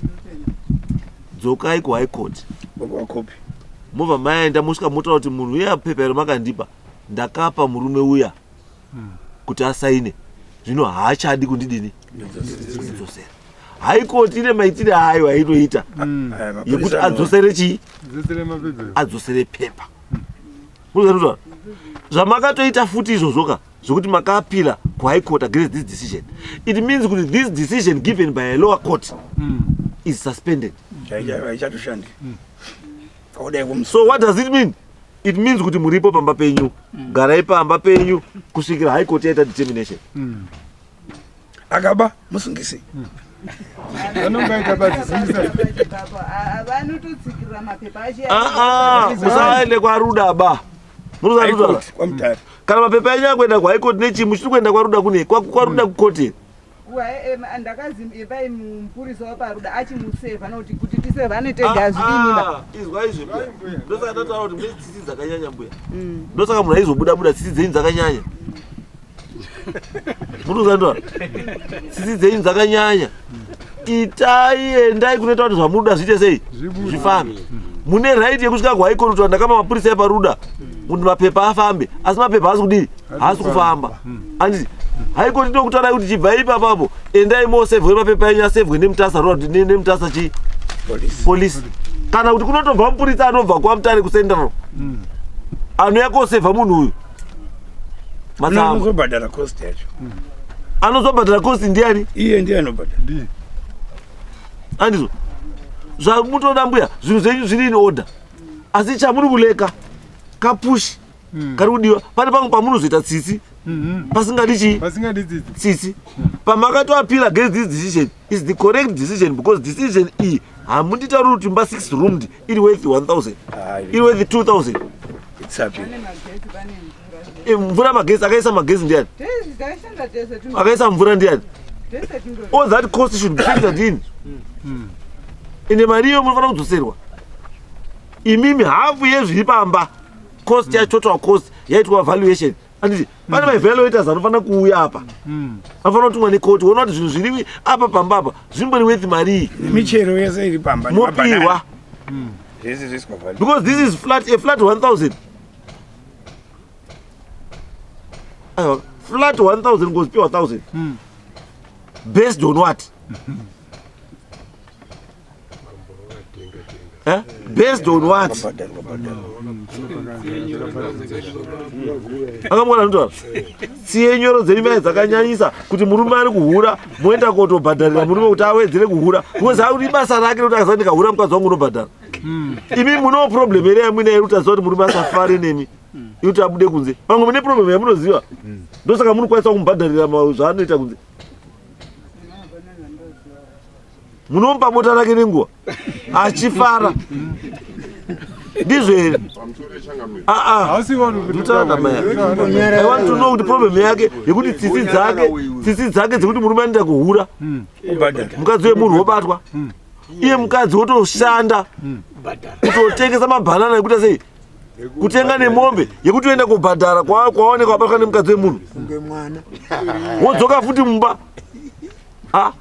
Dzokai kuHigh Court, mobva maenda, mosvika motaura kuti munhu uya, pepa iro makandipa, ndakapa murume uya kuti asaine, zvino haachadi kundidini, kundidzosera. High Court ine maitire ayo ainoita yekuti adzosere chii? Adzosere pepa. Munoziva zvamakatoita futi izvozvoka, zvokuti makaappeala kuHigh Court against this decision, it means kuti this decision given by a lower court is suspended. Haichatoshandi kaudai. So what does it mean? It means kuti muripo pamba penyu, garai pamba penyu kusvikira High Court yaita determination. Akaba, musungise. Vanongaita padzisungisa. Vanototsikirira mapepa acho. Ah, musaende kwaRuda ba. Munoziva kwaMutare. Kana mapepa enyu akuenda kuHigh Court nechii, muchiri kuenda kwaRuda kune kwaRuda kukoti. Ndakazi ipai mupurisa wapaRuda achimusevha, nokuti kuti tisevhane tega hazvidini ba. Izwa izvi, mbuya, ndosaka ndataura kuti mune tsitsi dzakanyanya, mbuya. Ndosaka munhu aizobuda buda, tsitsi dzenyu dzakanyanya. Munozandwa, tsitsi dzenyu dzakanyanya. Itai, endai kunoita kuti zvamunoda zviite sei, zvifambe. Mune right yekusvika kuHigh Court kuti ndakapa mapurisa epaRuda. Kuti mapepa afambe, asi mapepa haasi kudii? Haasi kufamba. Handiti haikoti ndokutaura kuti chibvai ipapapo, endai mosevhwe mapepa enyu asevhwe neMutasa Road, neMutasa chii, police, kana kuti kunotobva mupurisa anobva kwaMutare kuCentral anouya kosevha munhu uyu matsamba. Anozobhadhara cost yacho. Anozobhadhara cost ndiani? Iye ndiye anobhadhara. Andizvo zvamutoda mbuya, zvinhu zvenyu zviri in order, asi chamuri kuleka kapush kari kudiwa. Pane pamwe pamunozoita tsitsi pasingadi chii? Pasingadi tsitsi. Tsitsi. Pamakatoappeal against this decision is the correct decision, because decision iyi hamunditauri kuti imba 6 roomed iri worth 1000, iri worth 2000. Itsapi. Pane magetsi, pane mvura. Mvura, magetsi, akaisa magetsi ndiani? Tese taishanda tese. Akaisa mvura ndiani? Tese tindori. All that cost should be factored in. Ende mari iyo munofanira kudzoserwa imimi hafu yezviri pamba, cost ya total cost yaitwa valuation, anditi pane maevaluators anofanira kuuya apa, anofanira kutumwa nekoti, woona kuti zvinhu zviri apa pamba apa zvimbori worth marii. Nemichero yese iri pamba. Mopiwa. Zvese zviswa value. Because this is flat, a flat 1000, aiwa, flat 1000 ngozipiwa 1000 based on what? Eh? Based on what? Akamwana anotaura tsiye nyoro dzenyu mai dzakanyanyisa kuti murume ari kuhura, moenda kotobhadharira murume kuti awedzere kuhura, because akuti ibasa rake rekuti akazati ndikahura mukadzi wangu unobhadhara. Imi munewo problem here yamuinayo yekuti aziva kuti murume asafare nemi, yekuti abude kunze? Pamwe mune problem yamunoziva, ndosaka munokwanisa kumubhadharira zvaanoita kunze. Munomupa bota rake nenguva achifara, ndizvo here? Ndutaura maya, I want to know kuti problem yake yekuti tsitsi dzake dzekuti murume anoita kuhura, mukadzi wemunhu wobatwa, iye mukadzi wotoshanda kutotengesa mabhanana ekuita sei, kutenga nemombe yekuti uenda kubhadhara kwawaoneka wabatwa nemukadzi wemunhu, wodzoka futi mumba, ha,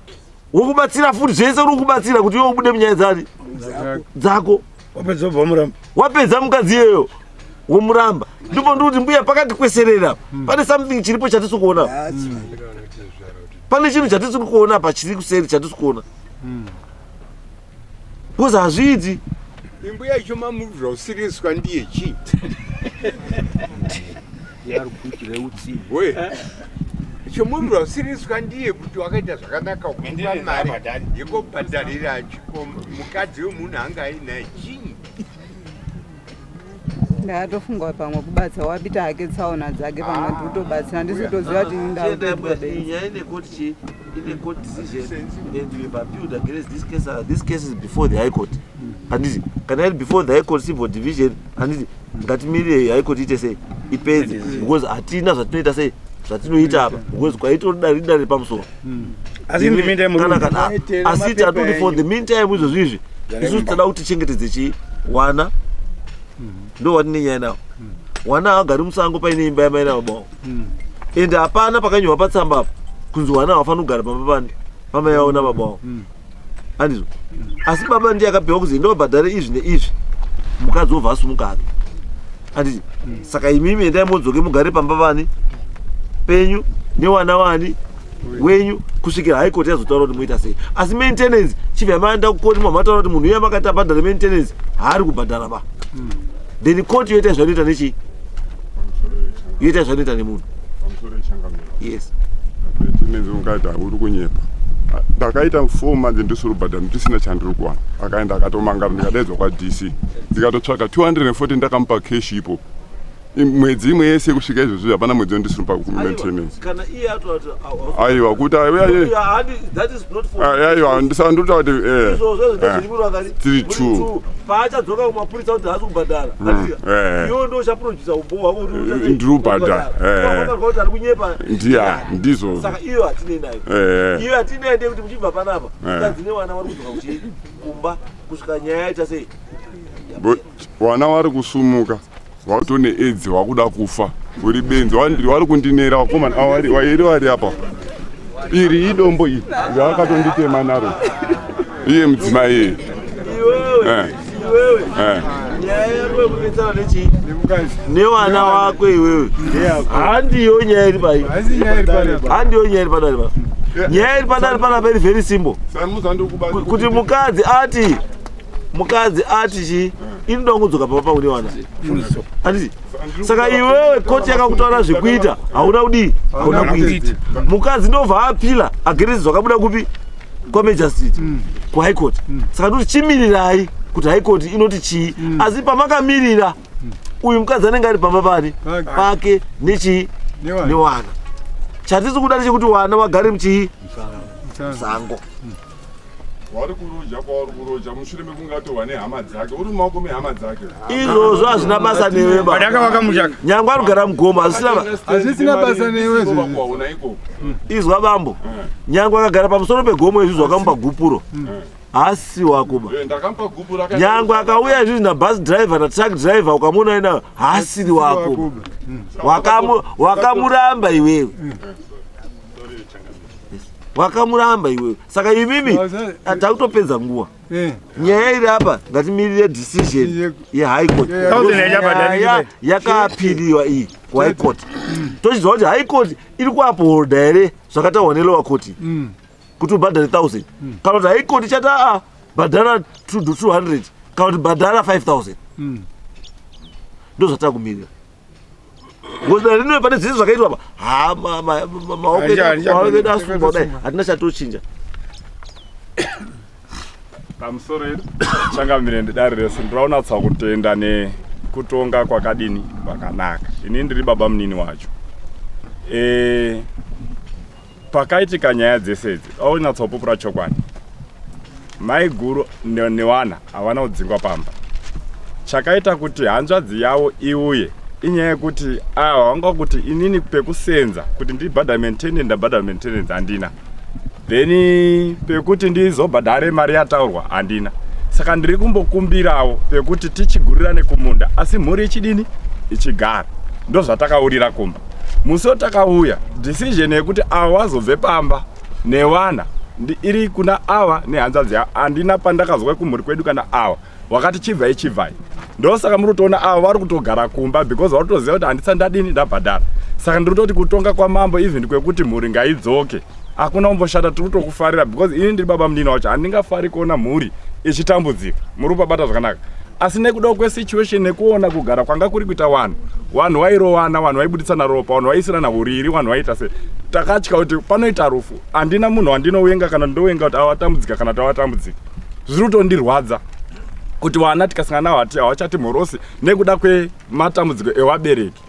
wokubatsira futi zvese, uri kubatsira kuti iwe ubude munyaya dzani dzako. Wapedza ubva muramba. Wapedza mukadzi iyeyo womuramba. Ndipo ndikuti mbuya pakati kweserera pane something chiripo chatisi kuona, pane chinhu chatisi kuona apa chiri kuseri chatisi kuona, because hazviiti. Imbuya icho mamuzvausiriswa ndiye chii we chomuzvausiriswa ndiye kuti wakaita zvakanaka kupa mari yekubhadharira chiko mukadzi wemunhu anga ainaye chii? Ndakatofunga pamwe kubatsa wapita hake tsaona dzake, pamwe ndiri kutobatsira ndisi kutoziva kuti ndakutoitwa benzi. Nyaya ine court chi ine court decision and we have appealed against this case. This case is before the High Court, handiti? Kana iri before the High Court Civil Division, handiti ngatimirire High Court ite sei, ipedze, because hatina zvatinoita sei, zvatinoita apa, because kwaitori dare pamusoro. Asi in the meantime, kana kana asi tatoti for the meantime izvozvo izvi isusu tada kuti tichengetedze chii, wana. Ndo watine nyaya nawo, wana haagari musango paine imba yamai nababa wavo, ende hapana pakanyorwa patsamba apa kunzi wana havafaniri kugara pamba pani pamai vavo nababa wavo, handizvo? Asi baba ndiye akapiwa kuzi ndobhadhare izvi neizvi, mukadzi wobva asumuka hake, handiti? Saka imimi endai modzoke mugare pamba vani penyu newana wani wenyu kusvikira High Court yazotaura kuti moita sei. Asi maintenance chibva yamaenda kukoti, mamataura kuti munhu uye makati abhadhare maintenance haari kubhadhara ba, then court yoita zvanoita nechii, yoita zvanoita nemunhu. Yes. Maintenance ungati hauri kunyepa. Ndakaita 4 months ndisiri kubhadhara, ndisina chandiri kuwana. Akaenda akatomangara, ndikadaidzwa kwaDC, ndikatotsvaka 240, ndakamupa cash ipo. Mwedzi imwe yese kusvika izvozvo hapana mwedzi wandisiri pa maintenance. Kana iye atoti Aiwa, kuti that is not for aiwa, ndisandota kuti izvozvo zviri Tiri two. Paachadzoka kumapurisa kuti haasi kubhadhara, iwe ndo uchaprodusa umbo hwako kuti Ndiri kubhadhara, kuti ari kunyepa. Ndiya ndizvo. Saka iyo hatinei nayo. Iyo hatinei ndeyekuti muchibva panapa, mukadzi nevana vari kudzoka kuchi kumba kusvika nyaya yaita sei. Wana vari kusumuka watone edzi, wakuda kufa uri benzi. Vari kundinera vakomana ava vairi vari apa. Iri idombo iri raakatonditema naro iye mudzimai iye. Iwewe, iwewe. Nyaya yako yekunetsana nechii nevana wako iwewe handiyo nyaya iri pai, handiyo nyaya iri padare pa. Nyaya iri padare panapa iri very simple, kuti mukadzi ati, mukadzi ati chii, inoda kudzoka pamba pangu nevana, handiti? Saka iwewe koti yakakutaura zvekuita, hauna kudii? Hauna kuita. Mukadzi ndobva apila against zvakabuda kupi? Kwamagistrate, kuhigh court. Saka ndoti chimirirai kuti high court inoti chii. Asi pamakamirira, uyu mukadzi anenge ari pamba pani pake nechii? Newana. Chatisi kuda ndechekuti wana vagare muchii? Musango. Wari kuroja kwauri kuroja mushure mekunge atorwa nehama dzake, uri mumaoko mehama dzake. Izvozvo hazvina basa newe ba. Nyangwe arikugara mugomo, hazvisina. Hazvisina basa newe izvozvo. Kwauna ikoko. Izwa bambo, nyangwe akagara pamusoro pegomo, izvizvo wakamupa gupuro, haasi wako ba. Ndakamupa gupuro. Nyangwe akauya izvizvi nabus driver natruck driver, ukamuona ina, haasiri wako. Wakamuramba iwewe, wakamuramba iwewe. Saka imimi takutopedza nguva. Nyaya iri apa, ngatimirire decision yehigh court. Nyaya yakaapiriwa iyi kuhigh court, tochiziva kuti high court iri kuupholda here zvakataurwa nelower court kuti ubhadhare 1000, kana kuti high court ichati aa, bhadhara 200 kana kuti bhadhara 5000. Ndo zvatakumirira, ngozi dare rino pane zvese zvakaitwa apa. Ha, maoko edu asungwa kudai, hatina chatochinja. Pamusoro edu, changamire, ndidare rese, ndiraunatsa kutenda nekutonga kwakadini kwakanaka. Ini ndiri baba munini wacho. Pakaitika nyaya dzese idzi, aunatsa kupupura chokwadi, mai guru newana havana kudzingwa pamba. Chakaita kuti hanzvadzi yavo iuye inyaya yekuti ava vanga kuti inini pekusenza kuti ndibhadhare maintenance, ndabhadhara maintenance handina, then pekuti ndizobhadhare mari yataurwa handina, saka ndiri kumbokumbirawo pekuti tichigurirane kumunda, asi mhuri ichidini? Ichigara. Ndo zvatakaurira kumba musi watakauya. Decision yekuti ava wazobve pamba nevana iri kuna ava nehanzvadzi yavo. Handina pandakazwa kumhuri kwedu kana ava wakati chibvai chibvai. Ndosaka muri kutoona ava vari kutogara kumba, because vari kutoziva kuti handisati ndadini? Ndabhadhara. Saka ndiri kutoti kutonga kwamambo, even kwekuti mhuri ngaidzoke, hakuna kumboshata. Tiri kutokufarira, because ini ndiri baba munini wacho, handingafari kuona mhuri ichitambudzika. Muri kupabata zvakanaka, asi nekuda kwesituation, nekuona kugara kwanga kuri kuita vanhu, vanhu vairowana, vanhu vaibuditsana ropa, vanhu vaisirana uriri, vanhu vaiita se takatya kuti panoita rufu. Handina munhu wandinowenga kana ndowenga kuti awatambudzika kana kuti awatambudzika. Zviri kutondirwadza kuti vana tikasangana navo havachati mhorosi nekuda kwematambudziko evabereki.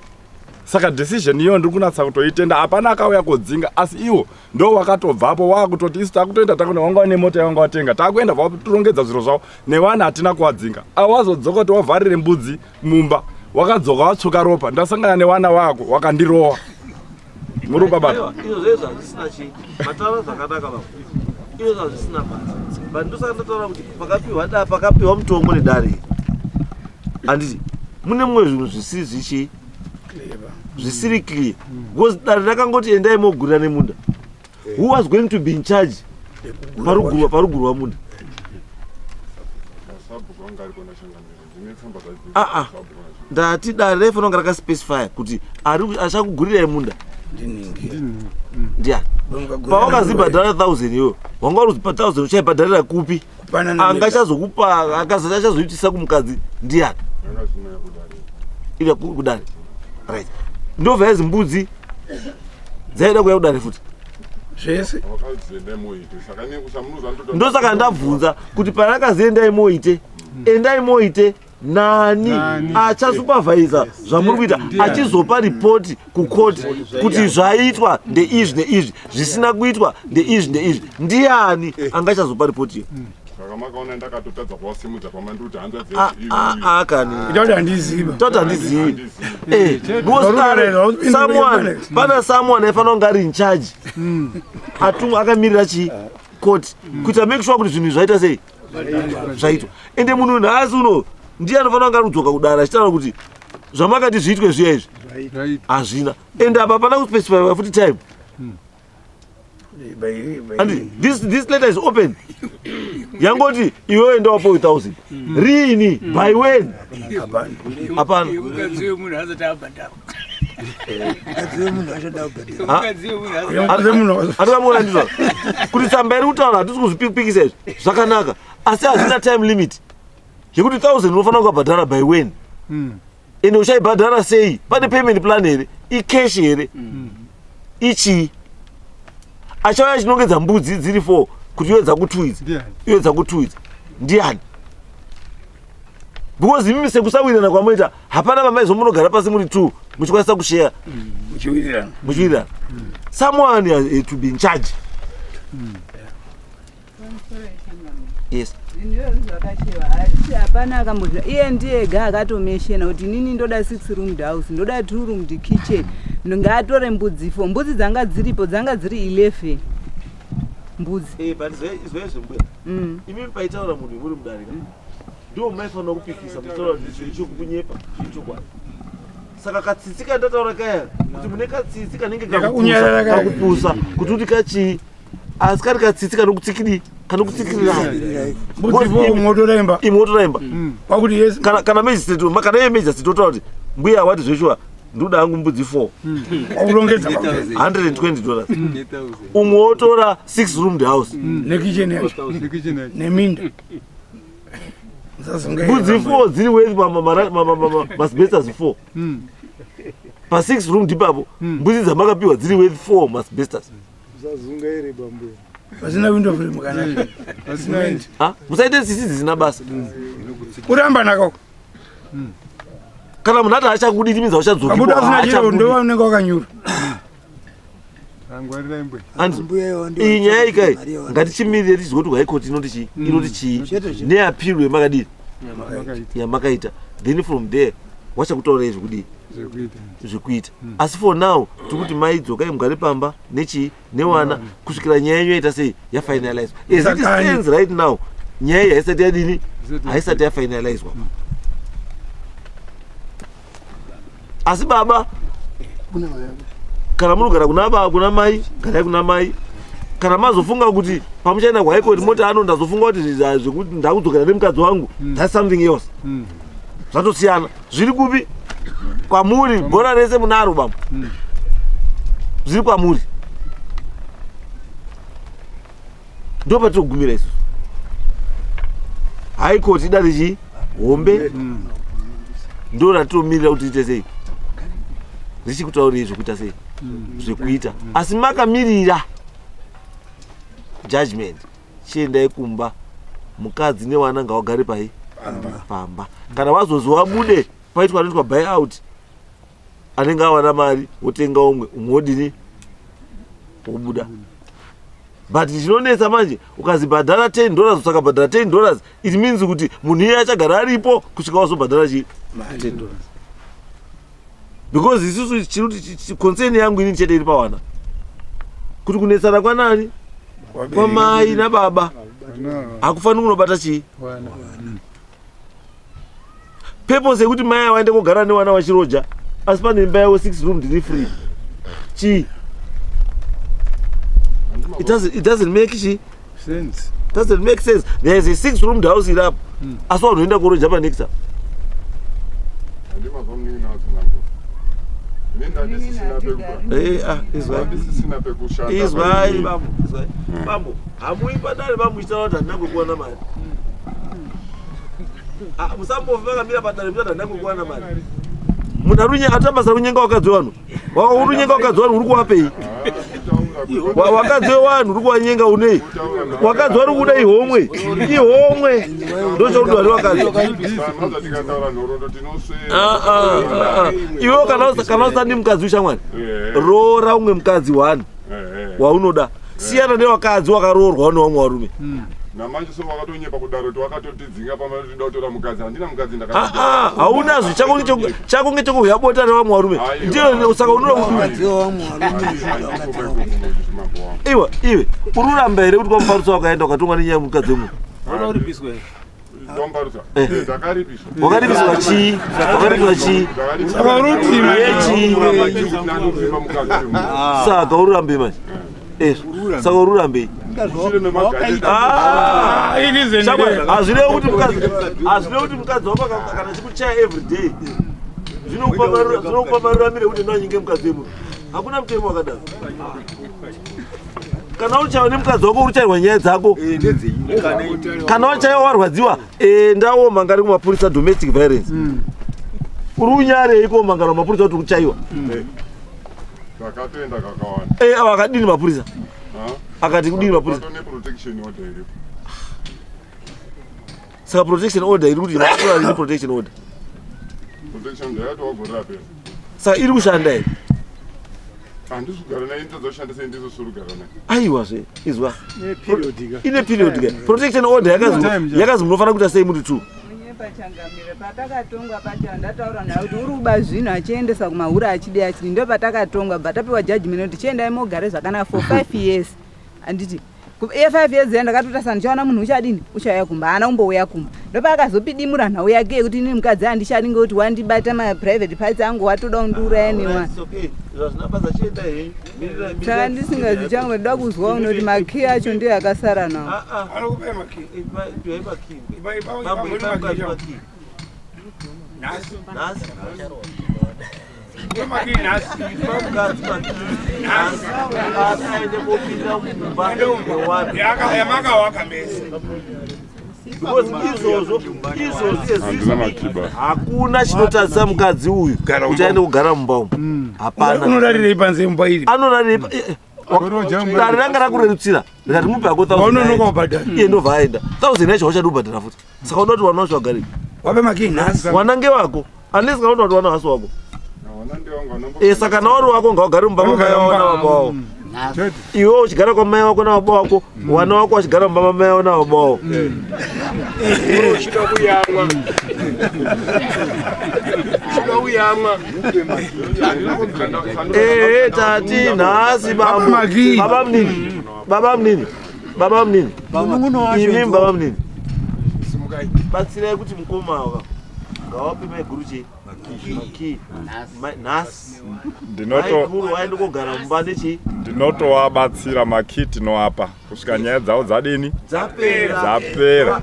Saka decision iyo ndiri kunatsa kutoitenda. Hapana akauya kodzinga, asi iwo ndo wakatobvapo wakutoti isu takutoenda, takuna wanga wane mota yawanga watenga, takuenda, vatorongedza zviro zvavo nevana. Hatina kuwadzinga. Awazodzoka kuti wavharire mbudzi mumba, wakadzoka watsvuka ropa, ndasangana nevana wako wakandirowa. Muri kubabata. Izvo zvezvo hazvisina chii, mataura zvakanaka baba, izvo hazvisina basa, but ndosaka ndataura kuti pakapiwa da pakapiwa mutongo nedare iri, handiti mune mumwe zvinhu zvisiri zvichi zvisiri clear, because dare rakangoti endai mogurira nemunda. Who was going to be in charge parugurwa parugurwa munda? Sabhuku anga ariko nachangamire, ndine tsamba. Aa, ndati dare raifanira kunge rakaspecifya kuti ari achakugurirai munda ndiani. Pawakazibhadhara 1000 iwe, wanga uri kuzipa 1000, uchaibhadharira kupi? Angachazokupa, achazoitisa kumukadzi ndiani? Ida kudare, right? Ndobva yazi mbudzi dzaida kuya kudare futi. Zvese. Ndosaka ndabvunza kuti parakazi endai moite, endai moite nani? Achasupervisa zvamuri kuita, achizopa ripoti kukoti kuti zvaitwa ndeizvi neizvi, zvisina kuitwa ndeizvi neizvi, ndiani angachazopa ripoti iyo? Saka makaona ndakatotadza kuvasimudza pamandiri hanzvadzi. Akani. Toti handizivi. Toti handizivi. Because someone, pana someone aifanira kunge ari in charge, atumwa, akamirira chii? Court, kuita make sure kuti zvinhu zvaita sei, zvaitwa. Ende munhu nhasi uno ndiye anofanira kunge ari kudzoka kudara achitaura kuti zvamakati zviitwe zviya izvi hazvina. Ende apa hapana kuspecify futi time, and this letter is open. Yangoti iwewe enda wapiwe 1000 riini, by when, hapana. Mukadzi wemunhu asati abhadharwa. Mukadzi wemunhu achada kubhadhara. Mukadzi wemunhu asati. Andikamuona ndizvo kuti tsamba iri kutaura, hatisi kuzvipikisa izvi, zvakanaka, asi hazvina time limit yekuti 1000 unofanira kukabhadhara by when, ende uchaibhadhara sei? Pane payment plan here? Icash here? Ichii? Achauya achinongedza mbudzi dziri 4 kuti iwe dzaku2 idzi, iwe dzaku2 idzi, ndiani? Because imimi sekusawirirana kwamoita, hapana pamaizomunogara pasi muri 2 muchikwanisa kusheya. Muchiwirirana. Muchiwirirana. Someone has to be in charge. Yes. Ndizvo zvakashewa, asi hapana akambozva. Iye ndiye ega akatomeshena kuti inini ndoda six roomed house, ndoda two roomed kitchen, ngaatore mbudzi 4. Mbudzi dzanga dziripo dzanga dziri 11 mbudzi. Eh, but izwaizve mbuya, imimi paitaura munhu muri mudarika, ndo maifanira kupikisa muchitaura kuti zviri chokunyepa, zviri chokwadi. Saka katsitsi kandataura kaya kuti mune katsitsi kanenge Kakunyarara kaya. kakupusa kuti uti kachii, asi kari katsitsi kanokutsikiri, kanokutsikirirai. Mbudzi 4, motora imba. Imwe wotora imba. Kwakuti yes. Kana magistrate, kana iye magistrate otaura kuti mbuya wati zveshuwa ndoda hangu mbudzi 4. Kwakurongedza. $120, umwe wotora 6 roomed house. Nekicheni yacho neminda. Mbudzi 4 dziri worth maasbestos 4 pa6 room ipapo. Mbudzi dzamakapiwa dziri worth 4 maasbestos. Usazungaire, bambuya. Pasina window frame kana. Pasina. Ah, musaite tsitsi dzisina basa. Kuramba nakako. Kana munhu ati achakudi, timidza uchadzoki. Kabuda asina chiro, ndo unenge wakanyura. Angwarira imbwe. Iyi nyaya ikai ngatichimirire tizwe kuti High Court inoti chii, inoti chii neappeal yemakadini yamakaita, then from there wachakutaurai zvekudii. Zvekuita. Zvekuita. Asi for now tikuti mai dzokai mugare pamba nechii, newana, kusvikira nyaya yenyu yaita sei, yafinalizwa. As it Sakani. stands right now, nyaya iyi haisati yadini, haisati yafinalizwa. Asi baba, kana munogara kuna baba, kuna mai, garai kuna mai. Kana mazofunga kuti pamuchaenda kuHigh Court moti ano ndazofunga kuti zvekuti ndakudzokera nemukadzi wangu, that's something else, zvatosiyana. Zviri kupi? Kwamuri. Bhora rese munaro, bambo, zviri kwamuri. Ndo patinogumira isusu. High Court idare chii hombe, ndo ratinomirira kuti riite sei, richikutaurei zvekuita sei, zvekuita. Asi makamirira judgment, chiendai kumba, mukadzi nevana ngavagare pai? Pamba. Kana wazozi wabude, paitwa anoitwa buy out, anenge awana mari wotenga umwe, umwe wodini, wobuda. But chinonetsa manje, ukazibhadhara $10, usakabhadhara $10, it means kuti munhu iye achagara aripo kusvika wazobhadhara chi $10. Because isusu chiri concern yangu ini chete iri pawana kuti kunetsana kwanani, kwamai nababa, hakufaniri kunobata chii, purpose yekuti mai avaende kogara nevana vachiroja, asi pane imba yavo 6 room ndiri free chii? It doesn't make chi sense. Doesn't make sense. There is a six roomed house iri apo, asi vanhu voenda kuroja panext up. Handimazwa munini watsanangura. Ini ndandisisina Eh, ah, izwai. ndandisisina pekushanda. Izwai bambo, izwai bambo, hamuyi padare bamuchitaura kuti handina kwekuwana mari. Ah, musambofi vakamira padare muchati handina kwekuwana mari. Munhu ari atambasa kunyenga wakadzi wevanhu, uri kunyenga wakadzi wevanhu, uri kuwapei wakadzi wevanhu? Uri kuwanyenga unei? Wakadzi vari kuda ihomwe, ihomwe ndochakuti vari wakadzi. Samaza tikataura nhoroondo. Ah, ah, ah, ah. Iwewe kana usandi mukadzi ushamwari, roora umwe mukadzi one waunoda, siyana newakadzi wakaroorwa nevamwe varume. Namanje so wakatonyepa kudaro kuti wakatotidzinga pamwe tinoda kutora mukadzi, handina mukadzi. Ah, ah, haunazvo, chako ngechekuhuya bota nevamwe varume. Ndiyo saka unoda. Iwe, iwe uri kuramba here kuti kwamufarisa wakaenda ukatongwa nenyaya yemukadzi wemunhu? Eh. Ndakaripiswa. Wakaripiswa chii? Wakaripiswa chii? Yechii? Saka uri kurambe manje. Saka uri urambei? Ah, hazvirevi kuti mukadzi hazvirevi kuti mukadzi wako kana achikuchaya every day zvinokupa maruramiro ekuti ndanyinge mukadzi wemunhu. Hakuna mutemo wakadaro. Kana uchaiwa nemukadzi wako uri nyaya dzako. Kana wachaiwa warwadziwa, enda womhangari kumapurisa domestic violence. Uri unyarei komhangara kumapurisa kuti uri kuchaiwa? Takatoenda kakawanda. Ava akadini mapurisa? Akati kudini mapurisa? Patone protection order iripo. Saka protection order iri kuti mapurisa iri protection order. Protection order yakati gore rapera. Saka iri kushanda here? Handisi kugara naye, ndodzoshanda ndizo suri kugara naye. Aiwazve, izwa. Ine period ka. Protection order yakazi munofanira kuita sei muri two. Pachangamire patakatongwa pacho ndataura naye kuti uri kuba zvinhu achiendesa kumahura achidi achidi, ndo patakatongwa bva tapiwa judgment kuti chiendai mogare zvakanaka for 5 years. Handiti iye 5 years iya ndakatotasa ndichaona munhu uchadini uchauya kumba, haana kumbouya kumba. Ndopaakazopidimura nhau yake yekuti inini mukadzi handichadi ngekuti wandibata maprivate parts angu, watoda kundiuraya newana. Saka ndisingazi changu ndoda kuzwa unoti makii acho ndiyo akasara nawo. Anokupai makii. Ipai nhasi. Ipai makii nhasi. Nhasi. Aende kopinda mumba newana. Yamakawaka mese. Because izvozvo Handina makiba. Hakuna chinotadzisa mukadzi uyu kuti aende kugara mumba umu, hapana. Unorarirei panze mumba iri? Anorarirei? Dare ranga rakurerutsira rikati mupe hako. Waunonoka kubhadhara. Iye ndobva aenda, 1000 yacho hauchadi kubhadhara futi. Saka unoda kuti wana wacho vagare? Wape makii nhasi. Wana ngewako, unless kana unoda kuti wana hasi wako. Wana ndewangu anombo. Saka kana uri wako ngaugare mumba mamai wako nababa wako. Iwe uchigara kwamai wako nababa wako, wana wako wachigara mumba mamai wako nababa wako. Uchida kuyamwa, uchida kuyamwa. Tati nhasi bambo, baba munini, baba munini, baba munini, imi baba munini, batsirai kuti mukoma waka ngawape maiguru chii makii nhasi. Maiguru waende kogara mumba nechii. Ndinotovabatsira, makii tinoapa kusvika nyaya dzavo dzadini? Dzapera. Dzapera.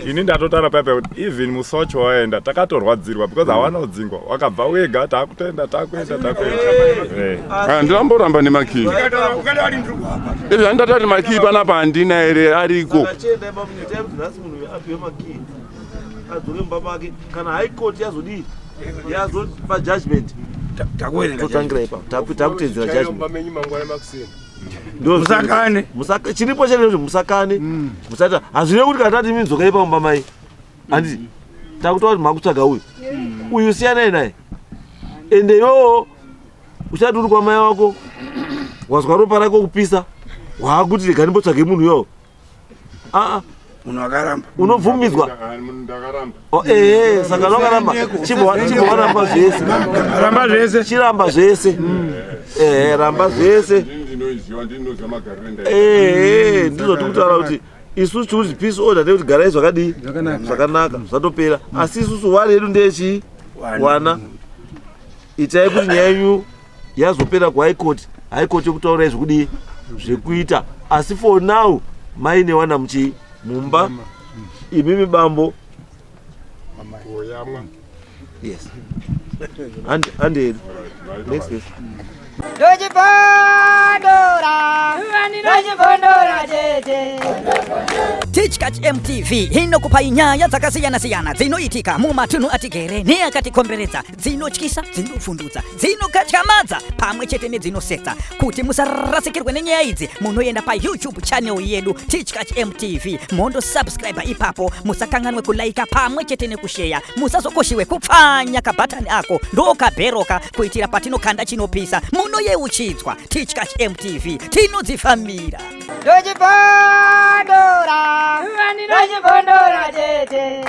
Ini ndatotaura paipa kuti even musi wacho waenda takatorwadzirwa because hawana kudzingwa, wakabva wega, takutoenda, takuenda, takuenda. Handinamboramba nemakii. Izvi handatati makii panapa handina here, ariko. Saka chiendai pamunini, tai kuti nhasi munhu uyu apiwe makii adzoke mumba make. Kana high court yazodii, yazopa judgment, totangira ipapo, takutedzera judgment. Mumba menyu mangwana makuseni. Musakane. Chiripo chete kuti musakane, musaita. Hazvirevi kuti kana tati imi dzokai pamumba mai, handiti takuta kuti makutsvaga uyu, uyu siyanai naye. Ende iwewo uchati uri kwamai wako, wazwa ropa rako kupisa, waakuti rega ndimbotsvage munhu iyowo. Aa. Munhu akaramba. Unobvumidzwa. Ndakaramba. Oh, saka wakaramba, chibva waramba zvese. Ramba zvese. Chiramba zvese, ramba zvese. Ndini ndinoiziva, ndini ndinoziva magariro endaita. Ndizvo tikutaura kuti isusu tikuti peace order ndekuti garai zvakadii, zvakanaka, zvatopera. Asi isusu wari yedu ndeyechii? Wana. Itai kuti nyaya yenyu yazopera kuhigh court, high court yokutaurai zvekudii, zvekuita. Asi for now maine wana muchii mumba, imimi bambo. Koyamwa. Yes, handedu next verse. Ndochibondora, ndochibondora tete. Tichkach MTV inokupai nyaya dzakasiyana-siyana dzinoitika mumatunhu atigere neakatikomberedza, dzinotyisa, dzinofundutsa, dzinokatyamadza pamwe chete nedzinosetsa. Kuti musarasikirwe nenyaya idzi, munoenda paYouTube channel yedu Tichkach MTV, mondosubscribe ipapo. Musakanganwe kulaika pamwe chete nekusheya. Musazokoshiwe kupfanya kabhatani ako ndokabheroka kuitira patinokanda chinopisa munoyeuchidzwa. Tichkach MTV, tinodzifambira. Ndochibondora, ndochibondora tete.